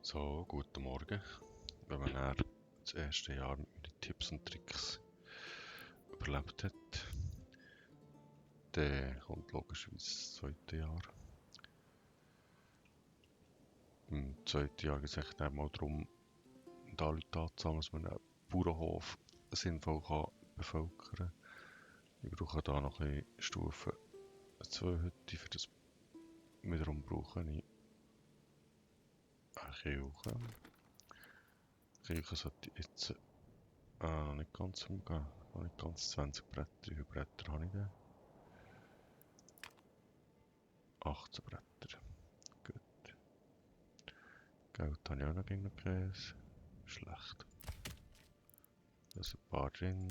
So, guten Morgen. Wenn man dann das erste Jahr mit meinen Tipps und Tricks überlebt hat, dann kommt logischerweise das zweite Jahr. Im zweiten Jahr geht es echt einmal darum, da Leute anzusammeln, dass man einen Bauernhof sinnvoll bevölkern kann. Ich brauche da noch ein bisschen Stufen 2 Hütte, für das wiederum brauche ich eine Kirche. Die Kirche sollte jetzt noch nicht ganz umgehen, noch nicht ganz 20 Bretter. Wie viele Bretter habe ich denn? 18 Bretter. Gut. Geld habe ich auch noch gegen Käse. Schlecht. Da sind ein paar drin.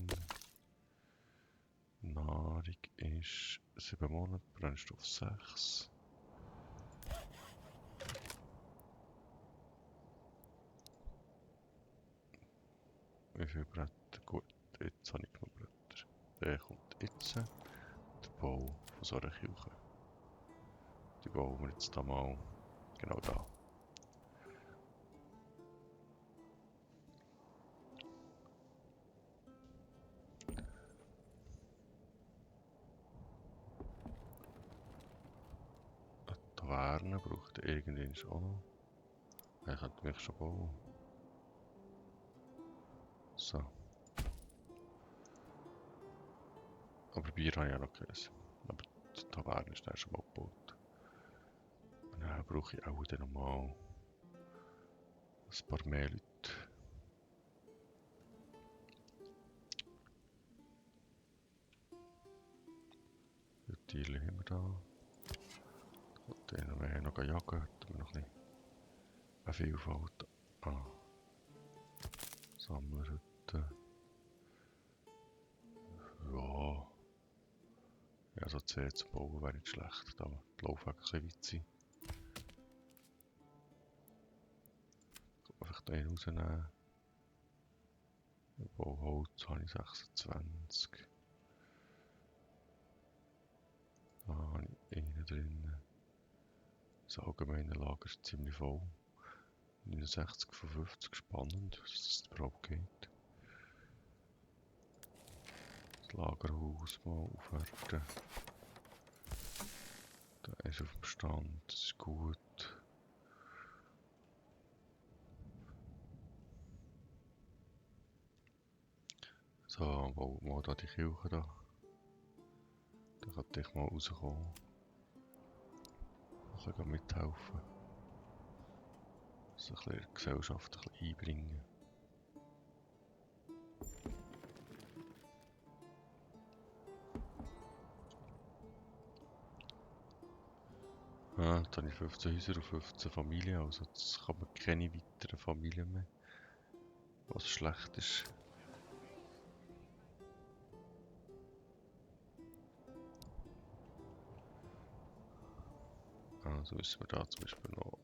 Nahrung ist 7 Monate, Brennstoff 6. Wie viele Bretter? Gut, jetzt habe ich genug Bretter. Der kommt jetzt. Der Bau von so einer Kirche. Die bauen wir jetzt da mal genau da. Eine Taverne braucht irgendwann auch noch. Ich könnte mich schon bauen. So. Aber Bier habe ich auch noch Käse. Aber die Taverne ist dann schon mal gebaut. Und dann brauche ich auch dann nochmal ein paar mehr Leute. Die Tiere haben wir da. Und dann werden wir noch jagen, hätten wir noch ein bisschen eine Vielfalt an Sammlerhütten. Ja. Ja, so 10 zu bauen wäre nicht schlecht, da die Laufwege ein bisschen weit sind. Einfach den rausnehmen. Bauholz habe ich 26. Da habe ich einen drin. Das allgemeine Lager ist ziemlich voll. 69 von 50, spannend, dass das überhaupt geht. Das Lagerhaus mal aufwerten. Da ist auf dem Stand, das ist gut. So, bauen wir mal da die Kirche da. Da könnte ich mal rauskommen. Ich kann mithelfen. Also ein bisschen in die Gesellschaft ein bisschen einbringen. Ah, da habe ich 15 Häuser und 15 Familien, also jetzt kann man keine weiteren Familien mehr. Was schlecht ist. Also müssen wir da zum Beispiel noch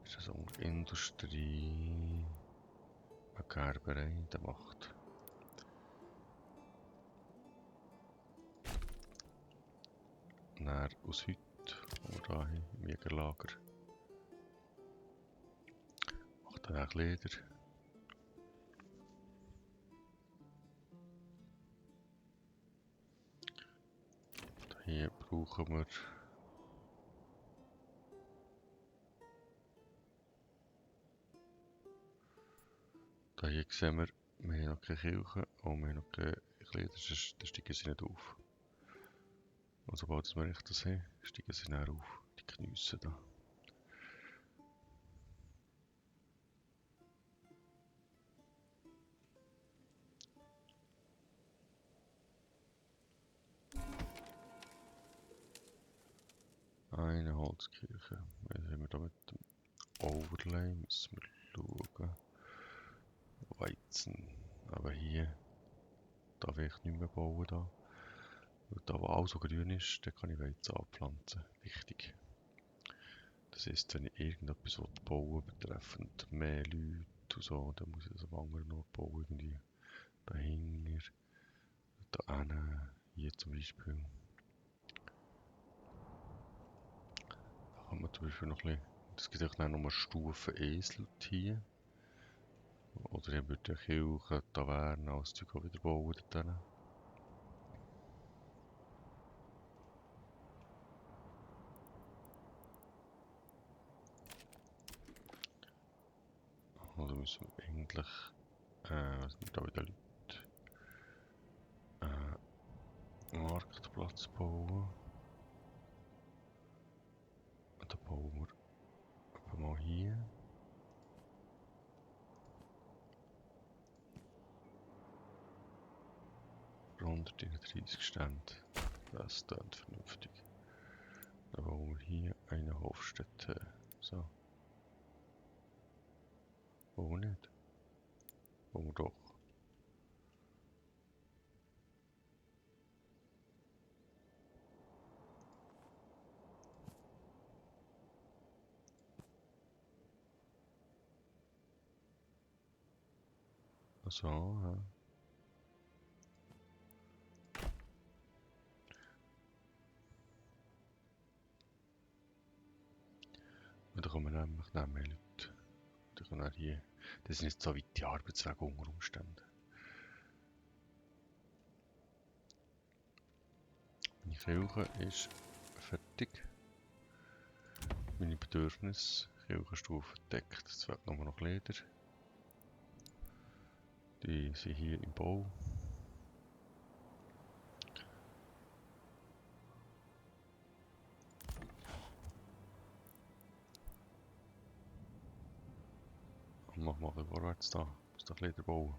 ist das unter Industrie, eine Gerberei, der macht. Dann aus Hütte, oder hier im Jägerlager. Macht dann auch Leder. Hier brauchen wir hier sehen wir haben noch keine Kirche und wir haben noch keine Kleider, sonst steigen sie nicht auf. Und sobald wir echt das haben, steigen sie dann auf, die Knüsse da. Eine Holzkirche. Was haben wir da mit dem Overlay? Müssen wir schauen. Weizen. Aber hier darf ich nicht mehr bauen. Da. Weil da wo alles so grün ist, da kann ich Weizen anpflanzen. Wichtig. Das heisst, wenn ich irgendetwas bauen will, betreffend mehr Leute und so, dann muss ich das am anderen Ort bauen. Irgendwie dahinter. Da hinten. Hier zum Beispiel. Da kann man zum Beispiel noch ein bisschen Es gibt auch noch nur Stufen Esel hier. Oder ich würde die Kirche, Taverne, alles Zeug auch wieder bauen dort. Oder müssen wir eigentlich, was sind da wieder Leute? Marktplatz bauen. Da bauen wir einfach mal hier. Rund 30 Stände. Das klingt vernünftig. Dann bauen wir hier eine Hofstätte. So. Bauen wir nicht? Bauen wir doch. So, ja. Und da kommen nämlich noch mehr Leute. Die können auch hier. Das sind nicht so weit die Arbeitswege unter Umständen. Meine Kirche ist fertig. Meine Bedürfnisse. Kirchenstufe deckt. Jetzt fehlt nur noch Leder. Die sind hier im Bau. Und machen wir vorwärts da. Muss doch Leder bauen.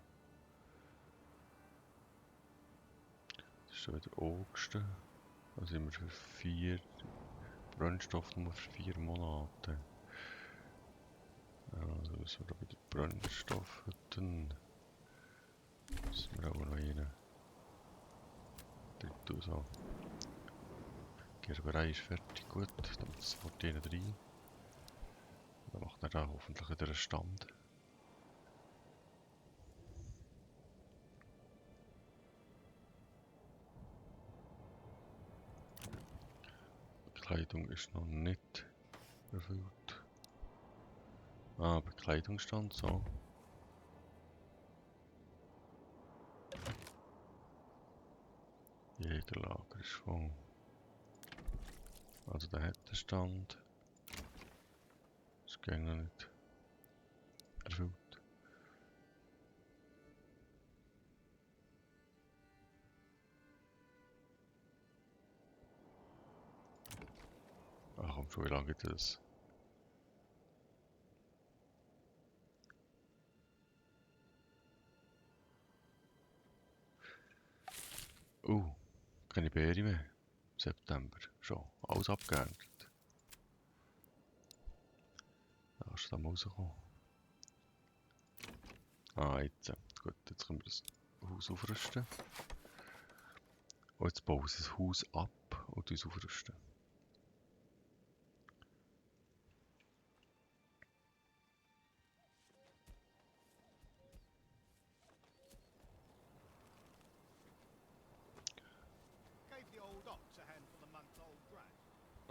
Das ist schon wieder August. Da sind wir für 4 Brennstoff nur für 4 Monate. Also müssen wir da wieder Brennstoff hätten. Müssen wir auch noch rein. Dritte so. Die Gerberei ist fertig, gut. Dann macht es sofort rein. Dann macht er da hoffentlich wieder einen Stand. Bekleidung ist noch nicht erfüllt. Ah, Bekleidungsstand, so. Jägerlager ist voll. Also der hat den Stand. Das ging noch nicht erfüllt. Ach komm schon, wie lange geht das? Keine Beere mehr. September. Schon. Alles abgeerntet. Da kannst du da mal rauskommen. Ah, jetzt. Gut, jetzt können wir das Haus aufrüsten. Und jetzt bauen sie das Haus ab und uns aufrüsten.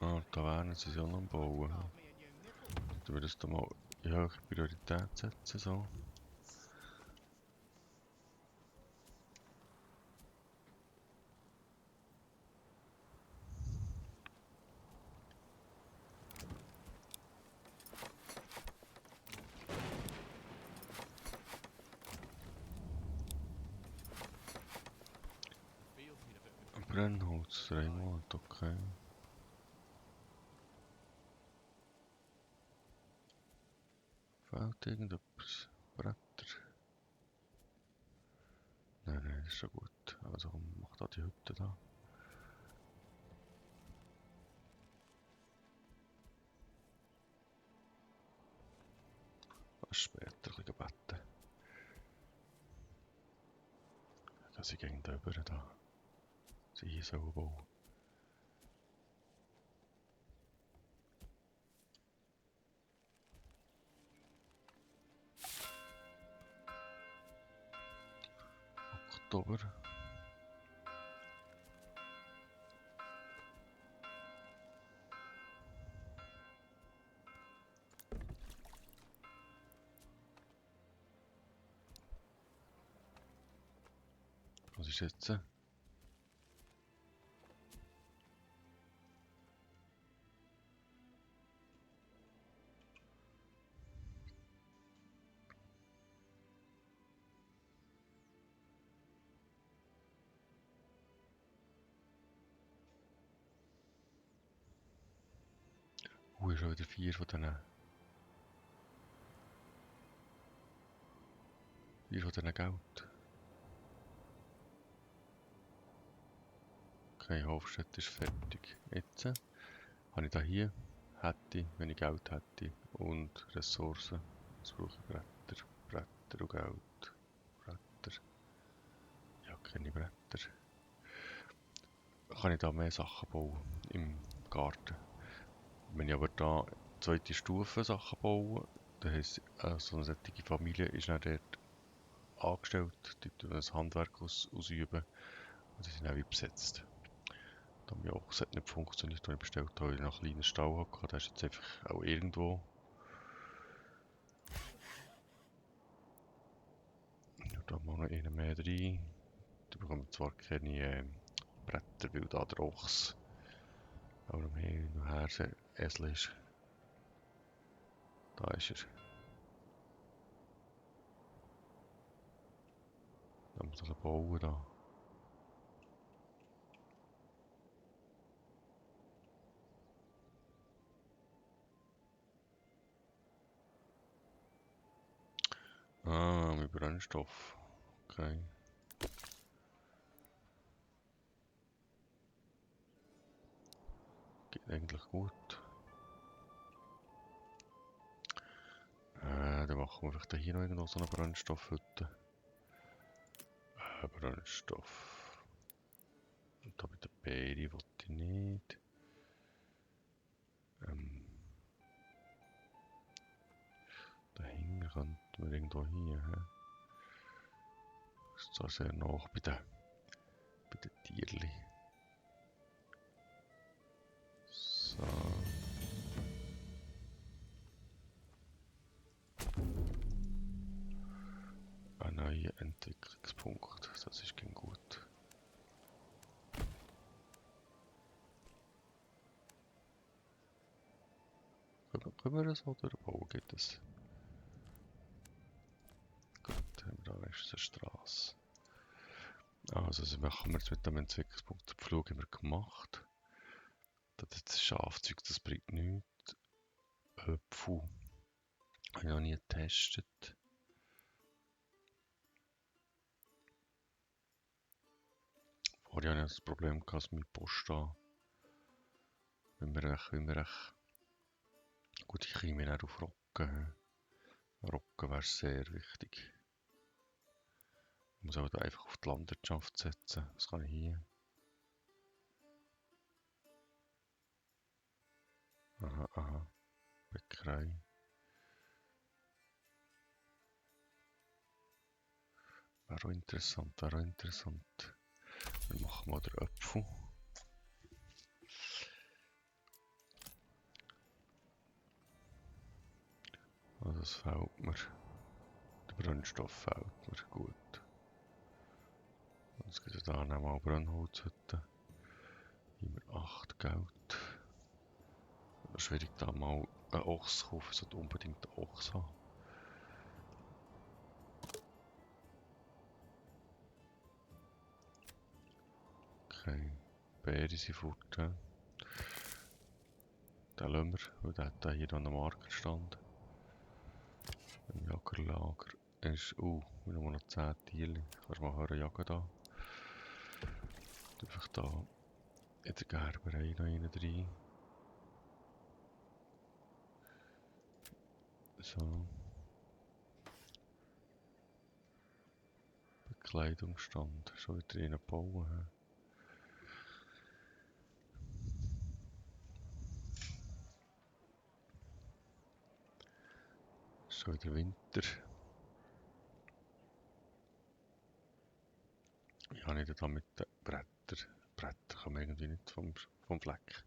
Ah, die Tavernen sind sie auch noch am Bauen. Dann wir das da mal in höhere Priorität setzen. So. Brennholz, 3 Monate, okay. Fehlt irgendetwas? Bretter? Nein, nein, das ist schon gut. Also komm, mach da die Hütte da. Später ein bisschen beten. Dass ich gegen drüber da. Sie hier so bauen. Oktober. Was ist jetzt? Schon wieder 4 von diesen Geld. Okay, Hofstadt ist fertig. Jetzt habe ich da hier, wenn ich Geld hätte und Ressourcen. Jetzt brauche ich Bretter und Geld. Bretter. Ja, keine Bretter. Kann ich da mehr Sachen bauen im Garten. Wenn ich aber da zweite Stufe Sachen baue, dann heisst so eine solche Familie ist dann dort angestellt, die tun ein Handwerk ausüben und die sind auch wie besetzt. Da mir auch es hat nicht funktioniert, als ich bestellt habe, weil ich nach kleinen Stall hatte. Der ist jetzt einfach auch irgendwo. Da machen wir noch einen mehr rein. Da bekommen wir zwar keine Bretter, weil da der Ochs auch noch mehr hin und her Esel ist. Da ist er. Da muss ich bauen da. Ah, mit Brennstoff. Okay. Geht eigentlich gut. Dann machen wir vielleicht hier noch irgendwo so eine Brennstoffhütte. Brennstoff. Und da mit der Beere wollte ich nicht. Dahinter könnten wir irgendwo hier. Ist zwar sehr nah bei den Tierli. So. Ein neuer Entwicklungspunkt. Das ist kein gut. Können wir das so durchbauen? Geht das? Gut, haben wir da wenigstens eine Straße. Also, das machen wir jetzt mit dem Entwicklungspunkt. Den Flug haben wir gemacht. Das Schafzeug, das bringt nichts. Pfuh. Habe ich noch nie getestet. Vorher hatte ich das Problem gehabt mit Post an. Wenn wir echt... Gut, ich komme nicht auf Rocken. Rocken wäre sehr wichtig. Ich muss aber da einfach auf die Landwirtschaft setzen. Was kann ich hier? Aha, aha. Bäckerei. Wäre auch interessant, wäre auch interessant. Dann machen wir den Apfel. Also das fehlt mir. Der Brennstoff fehlt mir gut. Jetzt gibt es da nochmal Brennholzhütten. Hier haben wir 8 Geld. Schwierig da mal einen Ochs zu kaufen, ich sollte unbedingt einen Ochs haben. Okay, Beere sind fort. Den lassen wir, weil der hat hier an einem Markt gestanden. Im Jagerlager ist, wir haben noch 10 Tiere. Kannst du mal hören jagen da. Einfach da in der Gerberei noch einen rein. So. Bekleidungsstand. Schon wieder einen bauen. Schon wieder Winter. Wie habe ich denn da mit den Brettern? Bretter kommen irgendwie nicht vom Fleck.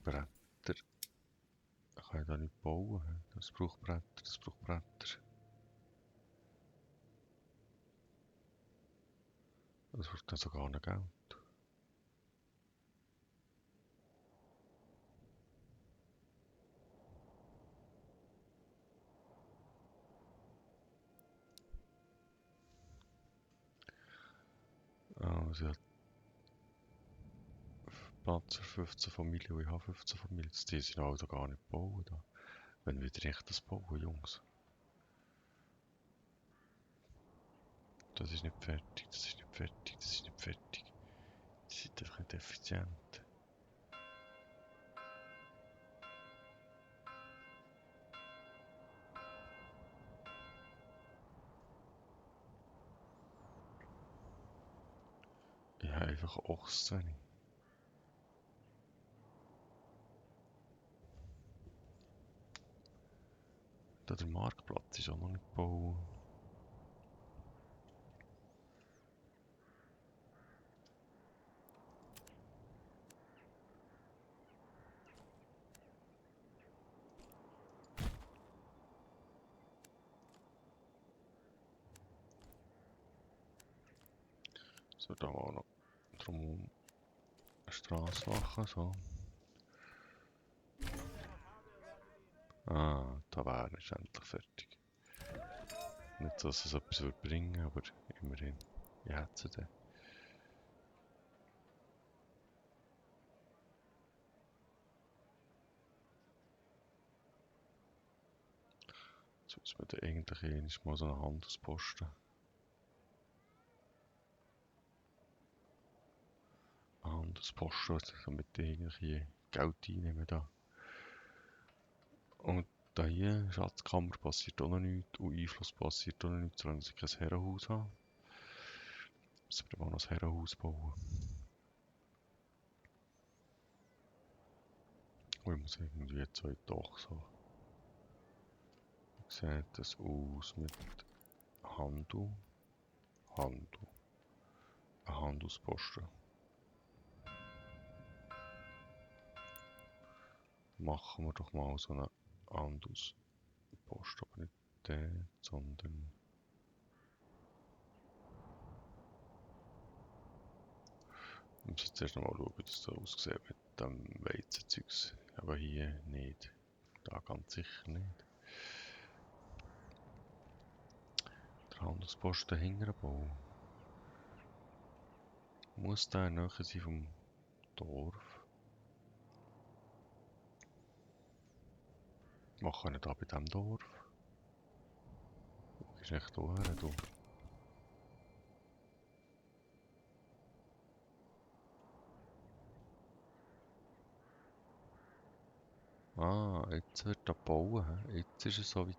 Bretter. Kann ich da nicht bauen? Das braucht Bretter, das braucht Bretter. Das braucht dann sogar noch Geld. Also ich habe Platz für 15 Familien und ich habe 15 Familien. Die sind also gar nicht bauen da. Wenn wieder ich das bauen, Jungs. Das ist nicht fertig, das ist nicht fertig, das ist nicht fertig. Die sind einfach nicht effizient. Ich habe einfach Ochs zu wenig. Da der Marktplatz ist auch noch nicht gebaut. So, da auch noch drumherum eine Straße machen, so. Ah, die Taverne ist endlich fertig. Nicht, dass es etwas wird bringen, aber immerhin. Ich hätte sie dann. Jetzt muss man dann eigentlich mal so einen Handelsposten. Handelsposten, damit ich irgendwie Geld einnehmen da. Und da hier, Schatzkammer, passiert auch noch nichts. Und Einfluss passiert auch noch nichts, solange ich kein Herrenhaus habe. Müssen wir mal noch ein Herrenhaus bauen. Und ich muss irgendwie 2 Dachs haben. Wie sieht das aus mit Handel? Handel. Ein Handelsposten. Machen wir doch mal so einen Handelsposten, aber nicht den, sondern... Ich muss jetzt erst noch mal schauen, wie das so aussieht mit dem Weizenzeugs. Aber hier nicht. Da ganz sicher nicht. Der Handelsposten Hingerbau. Muss der näher sein vom Dorf? Machen wir nicht da bei diesem Dorf? Wo ist echt hierher, du? Ah, jetzt wird er bauen. Jetzt ist es soweit.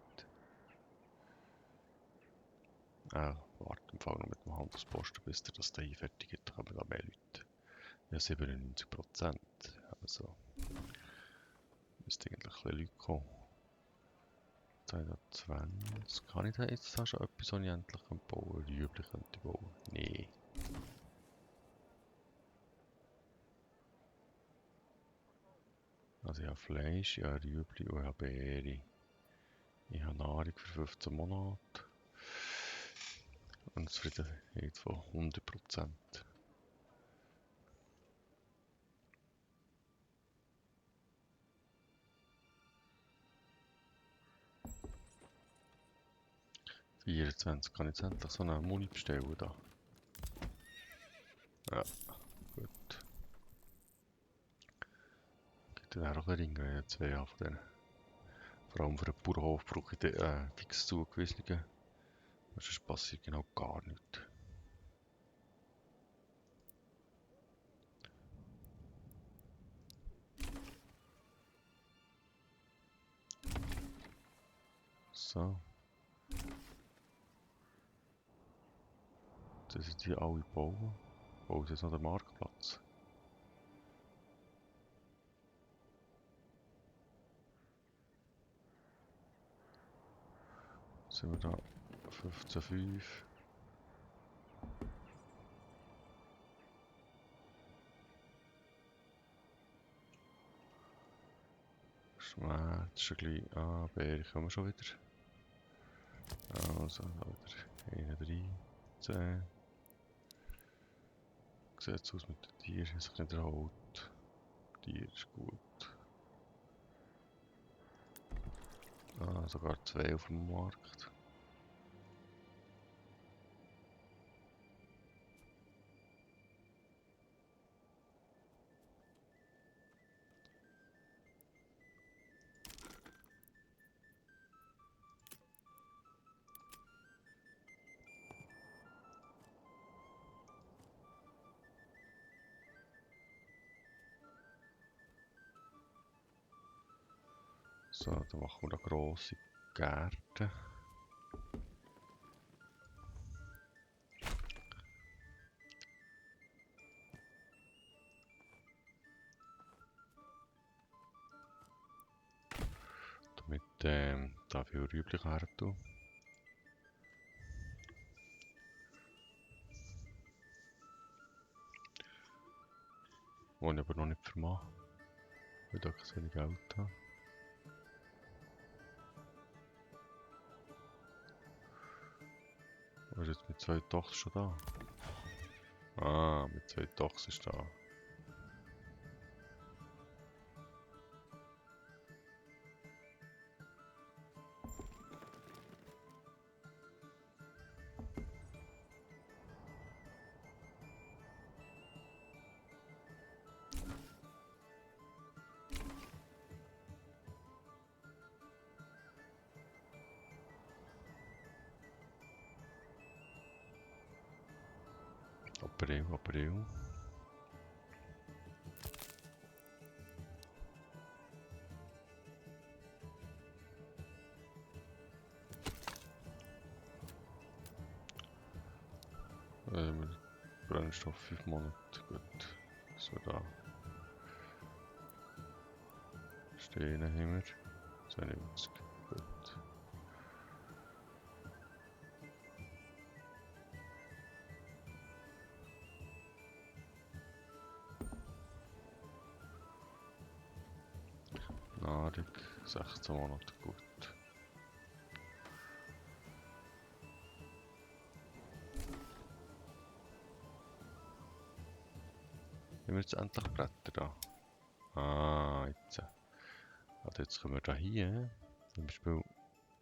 Warte im Fall noch mit dem Handelsposten, bis der das da fertig ist. Dann kommen da mehr Leute. Ja, 97%. Also, müsste eigentlich ein bisschen Leute kommen. 2020. Kann ich da jetzt schon etwas, was ich endlich bauen kann? Rüebli könnte ich bauen. Nee. Also ich habe Fleisch, ich habe Rüebli und ich habe Beere. Ich habe Nahrung für 15 Monate. Und Zufriedenheit von 100%. 24 kann ich jetzt endlich so eine Muni bestellen da. Ja, gut. Gibt dann auch ein Ring, 2 von denen. Vor allem für den Bauernhof brauche ich den fix zugewiesenen. Sonst passiert genau gar nichts. So. Das sind die alle bauen. Bauen sie jetzt noch den Marktplatz. Sind wir da 15,5. Schmerz, ein bisschen. Ah, Bär, kommen wir schon wieder. Also, wieder 13. Sieht es aus mit den Tieren, sich nicht erholt. Tier ist gut. Ah, sogar 2 auf dem Markt. So, dann machen wir da grosse Gärten. Damit da viel Rüebli her tun. Die ich aber noch nicht vermache, weil ich da wenig Geld habe. Was ist jetzt mit 2 Tochs schon da? Ah, mit 2 Tochs ist da. April, April. Brennstoff 5 Monate, gut. So da. Stehen haben wir. 72, gut. Nahrung, 16 Monate, gut. Haben wir jetzt endlich Bretter da? Ah, jetzt. Also jetzt können wir da hier zum Beispiel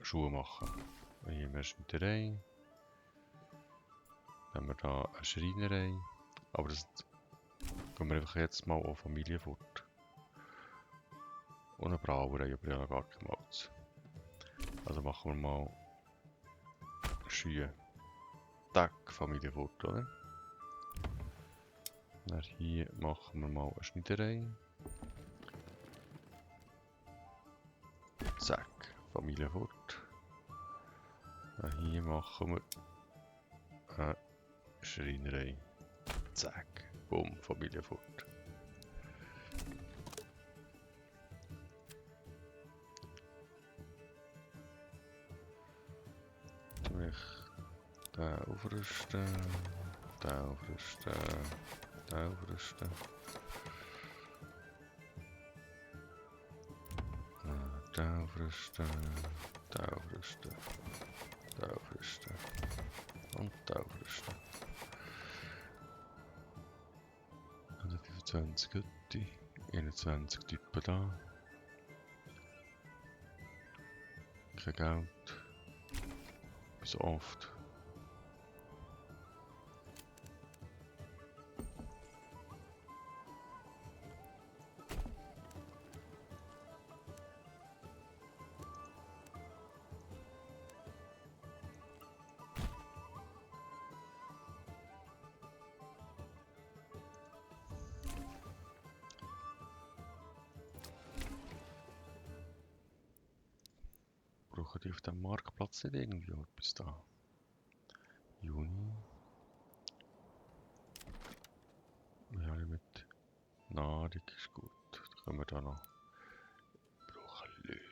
Schuhe machen. Hier haben wir eine Schneiderei. Dann haben wir da eine Schreinerei. Aber das gehen wir einfach jetzt mal auf Familie fort. Und eine Brauerei, aber ja gar kein Malz. Also machen wir mal Schuhe. Tag, Familie fort, oder? Dann hier machen wir mal eine Schneiderei. Zack, Familie fort. Dann hier machen wir eine Schreinerei. Zack, bumm, Familie fort. Den aufrüsten, den aufrüsten, den aufrüsten. Den aufrüsten, den aufrüsten, den aufrüsten und den aufrüsten. Also 25 Götti, 21 Typen da. Kein Geld. So oft. Brauchen die auf dem Marktplatz nicht irgendwie etwas da? Juni. Ja, mit Nahrung ist gut. Da können wir da noch. Brauchen Leute.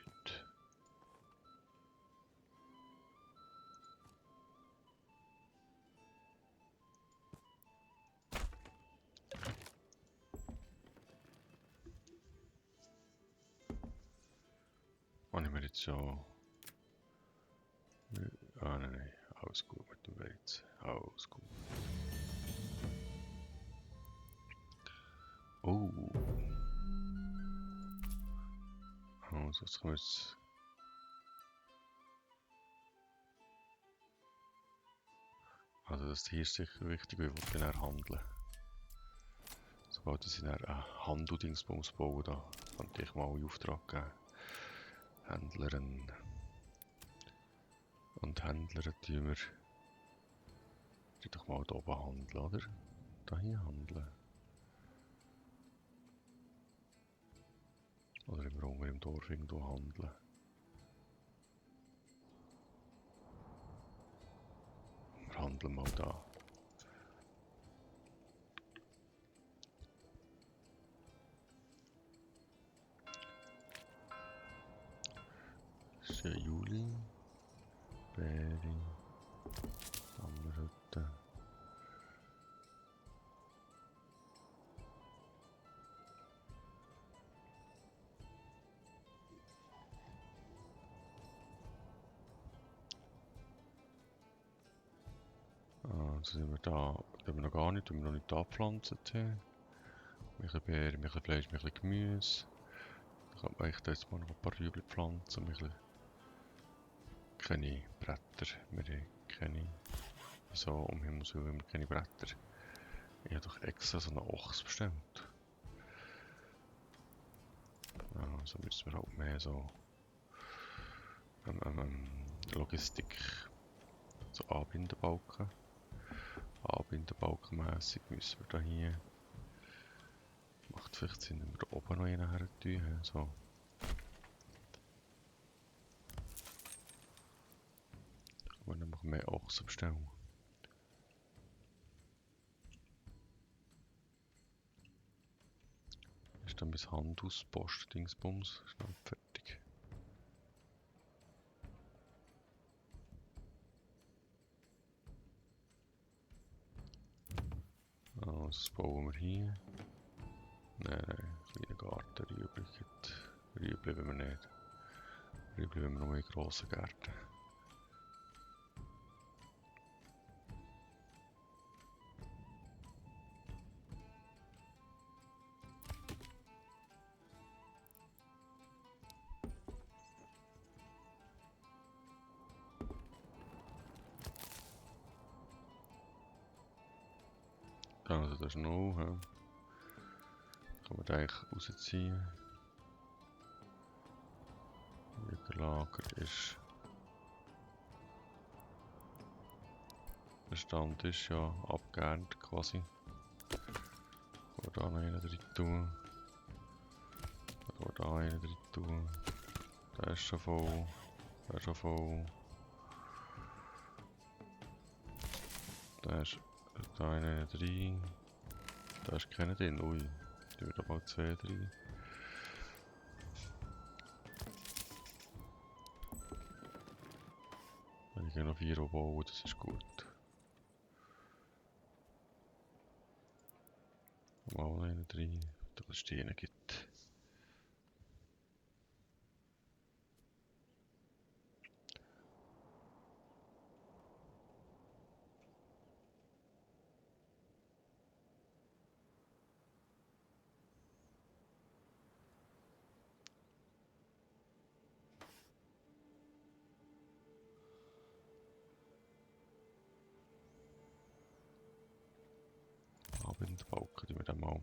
Kann ich mir jetzt schon... Ah, nein, alles gut mit dem Weizen. Alles gut. Oh. Also, jetzt können wir jetzt... Also, das hier ist sicher wichtig, weil ich will dann handeln. Sobald ich dann einen Handeldingsbums baue, da könnte ich mal in Auftrag geben. Händlerin. Und Händler tun wir... Die doch mal da oben handeln, oder? Da hier handeln. Oder im Hunger im Dorf irgendwo handeln. Wir handeln mal da. Das ist ja Juli. Bäri. Sammelhütte. Also sind wir da. Tun wir noch gar nicht, tun wir noch nicht angepflanzt haben. Ein bisschen Beeren, ein bisschen Fleisch, ein bisschen Gemüse. Dann könnte man eigentlich da jetzt mal noch ein paar Rüebli pflanzen. Ein bisschen keine Bretter. Wir haben keine. Wieso um Himmels Willen haben wir keine Bretter? Ich habe doch extra so einen Ochs bestellt. Also müssen wir halt mehr so Logistik, so Anbindebalken. Anbindebalkenmässig müssen wir da hier. Macht vielleicht Sinn, wenn wir da oben noch einen her tun. So. Da können wir noch mehr Ochsen bestellen. Ist dann bis Handelspost Dingsbums schnell fertig. Also das bauen wir hier. Nein, kleiner Garten, Rüebli. Rüebli wollen wir nicht. Rüebli wollen wir nur in grossen Gärten. Also das ist noch, ja. Kann man da eigentlich rausziehen. Lager ist... Der Stand ist ja abgeerntet quasi. Kann man da noch einen drin tun. Kann man da einen drin tun. Der ist schon voll. Der ist schon voll. Da ist da einen drin. Da ist keiner drin. Ui. Da wird aber zwei drin. Wenn ich noch 4 bauen, das ist gut. Mal einen drin, dass es Steine gibt. Abendbalken, die wir dann mal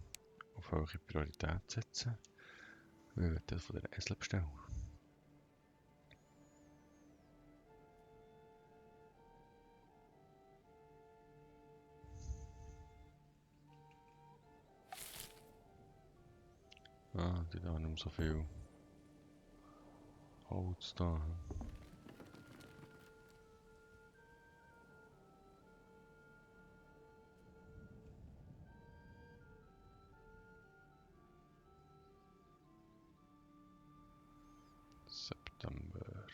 auf hohe Priorität setzen. Wir werden das von den Esel bestellen. Ah, die da nicht mehr so viel Holz da. September.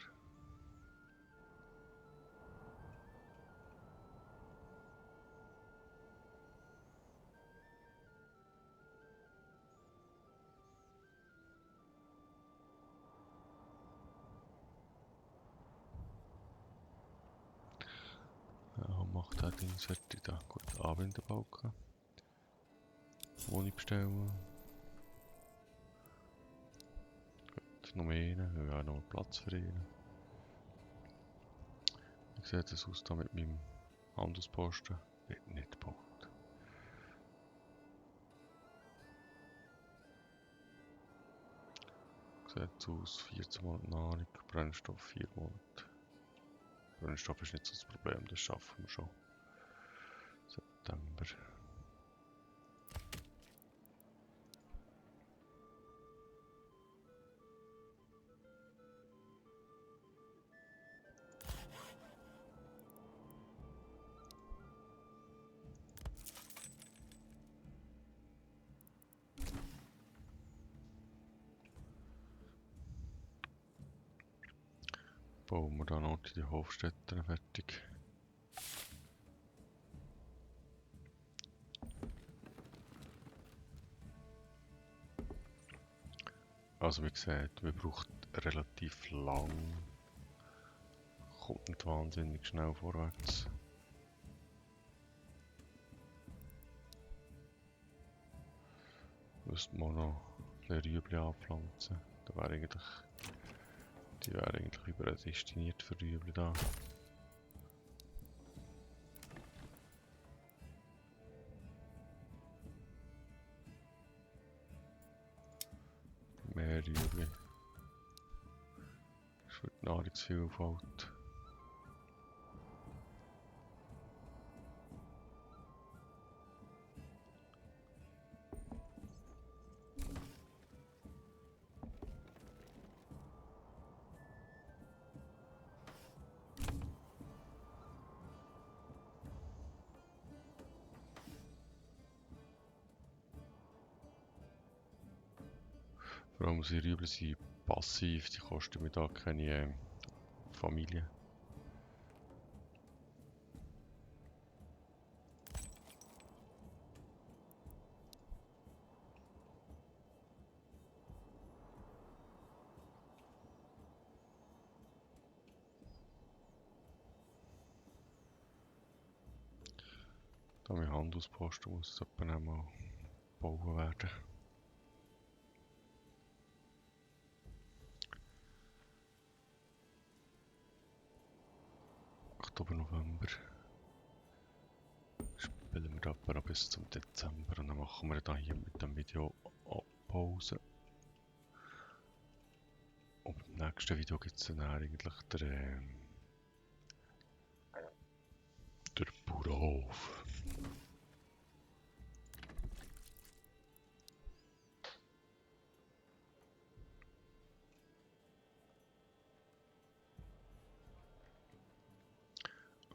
gemacht habe, Dings fertig da. Gut, Anwenderbalken. Wohnung bestellen. Gut, noch mehr rein. Wir haben noch Platz für ihn. Wie sieht das aus da mit meinem Handelsposten? Wird nicht gebaut. Sieht aus, 14 Monate Nahrung, Brennstoff 4 Monate. Brennstoff ist nicht so das Problem, das schaffen wir schon. September. Bauen wir dann noch die Hofstätten fertig. Also wie gesagt, wir brauchen relativ lang. Kommt nicht wahnsinnig schnell vorwärts. Müsste man noch ein Rüebli anpflanzen. Da wäre eigentlich, die wäre eigentlich überdestiniert für Rüebli da. Mehr Rüebli. Das ist für die Nahrungsvielfalt. Vor allem unsere Rüebli sind passiv, die kosten mir da keine Familie. Da mein Handelsposten muss etwa einmal gebaut werden. Oktober, November. Spielen wir da etwa noch bis zum Dezember und dann machen wir da hier mit dem Video Pause. Und im nächsten Video gibt es dann eigentlich der Bauernhof.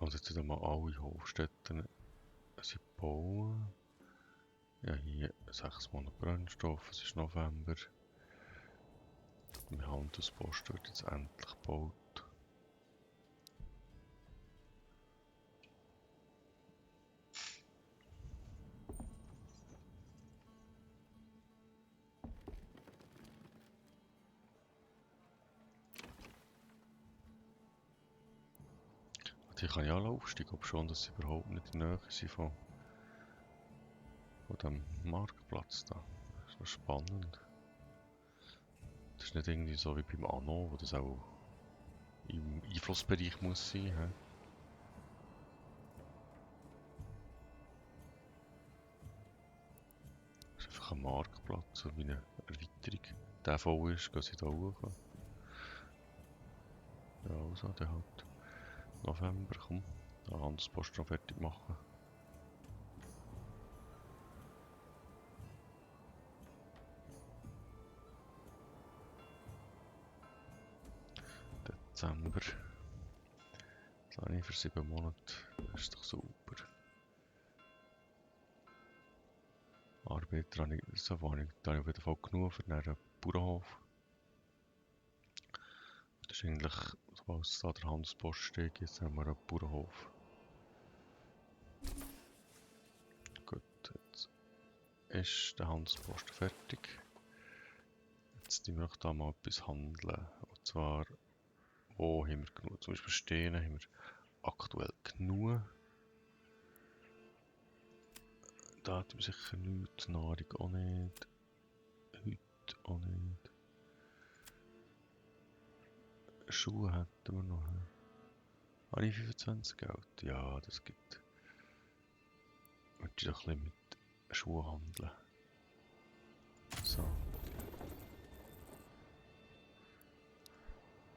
Also jetzt sind mal alle Hofstätten bauen. Ja, hier 6 Monate Brennstoff, es ist November. Mein Handelspost wird jetzt endlich gebaut. Die kann ich alle aufsteigen, ob schon, dass sie überhaupt nicht in der Nähe sind von dem Marktplatz da. Das ist noch spannend. Das ist nicht irgendwie so wie beim Anno, wo das auch im Einflussbereich muss sein. He? Das ist einfach ein Marktplatz, so wie eine Erweiterung. Der voll ist, gehen sie da hoch. Ja, also, der halt November, komm, den Handelspost noch fertig machen. Dezember. Das habe ich für 7 Monate. Das ist doch super. Arbeiter habe ich, so da habe ich auf jeden Fall genug für einen Bauernhof. Das ist eigentlich, sobald da der Handelspost steht, jetzt haben wir einen Bauernhof. Gut, jetzt ist der Handelspost fertig. Jetzt möchte ich da mal etwas handeln. Und zwar, wo haben wir genug? Zum Beispiel Steine haben wir aktuell genug. Da hat man sicher nichts, Nahrung auch nicht. Heute auch nicht. Schuhe hätten wir noch. Habe ich 25 Geld? Ja, das gibt. Möchte ich doch ein bisschen mit Schuhen handeln. So.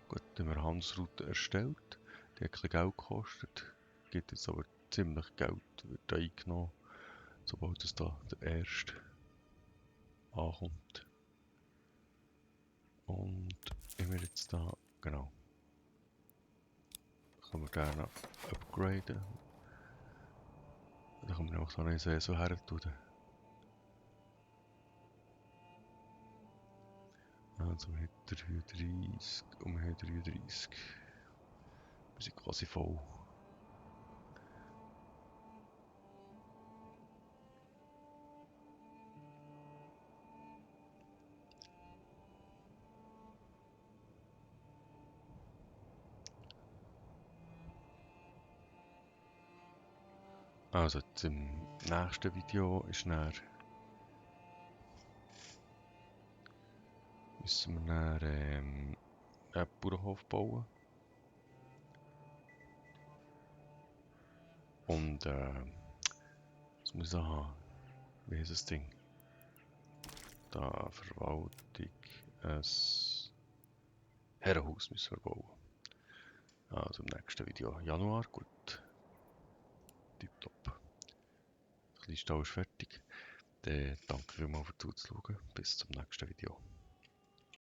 Gut, dann haben wir eine Handelsroute erstellt. Die hat ein bisschen Geld gekostet. Gibt jetzt aber ziemlich Geld, wird eingenommen, sobald es da der erste ankommt. Und wenn wir jetzt da, genau, können wir gerne upgraden. Dann können wir auch so eine Saison her tun. Also wir haben 33 und wir haben 33. Wir sind quasi voll. Also jetzt im nächsten Video ist dann, müssen wir dann einen Bauernhof bauen. Und was muss ich da haben? Wie heisst das Ding? Da Verwaltung, ein Herrenhaus müssen wir bauen. Also im nächsten Video Januar, gut. Tipptopp. Das Liste ist fertig. Dann danke vielmals für Zuschauen. Bis zum nächsten Video.